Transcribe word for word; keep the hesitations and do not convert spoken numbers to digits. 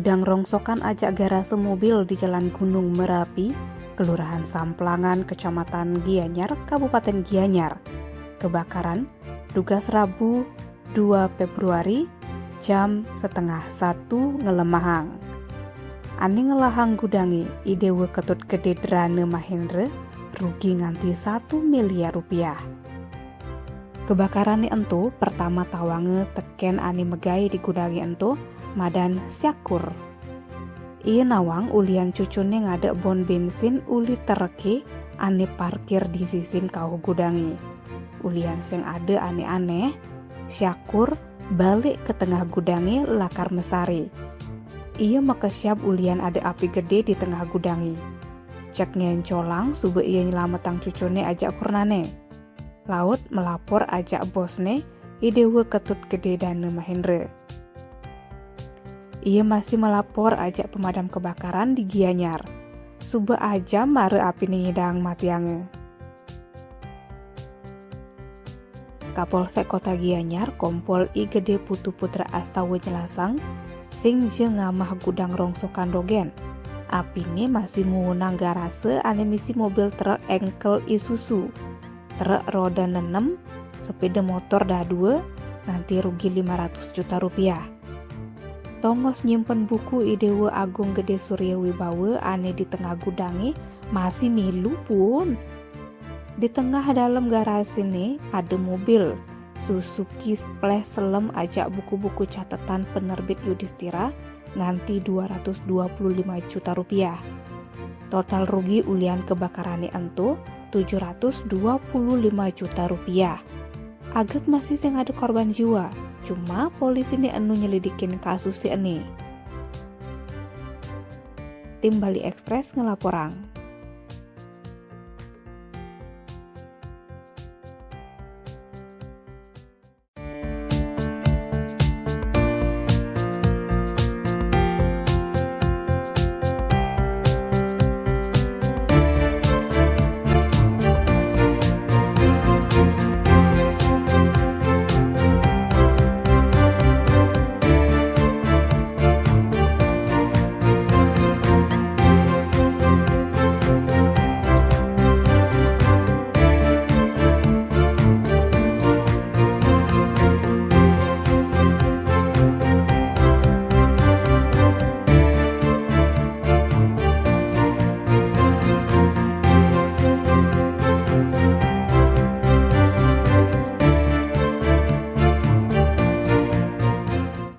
Gudang rongsokan ajak garase mobil di Jalan Gunung Merapi, Kelurahan Samplangan, Kecamatan Gianyar, Kabupaten Gianyar. Kebakaran dugas Rabu dua Februari jam setengah satu ngelemahang. Ane ngelahang gudange I Dewa Ketut Gede Drana Mahendra, rugi nganti satu miliar rupiah. Kebakarane ento pertama tawange teken ane megai di gudange ento madan Syakur. Ia nawang ulian cucune ngadek bon bensin uli tereke ane parkir di sisin kauh gudange. Ulian sing ada ane-aneh, Syakur balik ke tengah gudange lakar mesare. Ia makesiab ulian ada api gede di tengah gudange. Cek ngencolang suba ia nyelametang cucune ajak kurnane. Laut melapor ajak bosne, I Dewa Ketut Gede Dana Mahendra. Ia masih melapor ajak pemadam kebakaran di Gianyar. Suba ajam mara apine nyidang matiange. Kapolsek Kota Gianyar, Kompol I Gede Putu Putra Astawa nyelasang, sing ja ngamah gudang rongsokan dogen. Apine masih muunang garase ane misi mobil truk engkel Isuzu, truk roda nenem, sepeda motor dadua, nganti rugi lima ratus juta rupiah. Tongos nyimpen buku I Dewa Agung Gede Surya Wibawa ane di tengah gudange masih milu pun. Di tengah dalem garasene ada mobil Suzuki Splash selem ajak buku-buku catetan penerbit Yudhistira nganti dua ratus dua puluh lima juta rupiah. Total rugi ulian kebakarane ento tujuh ratus dua puluh lima juta rupiah. Aget masih sing ada korban jiwa, cuma polisi ni enu nyelidikin kasus si eni. Tim Bali Express ngelaporang.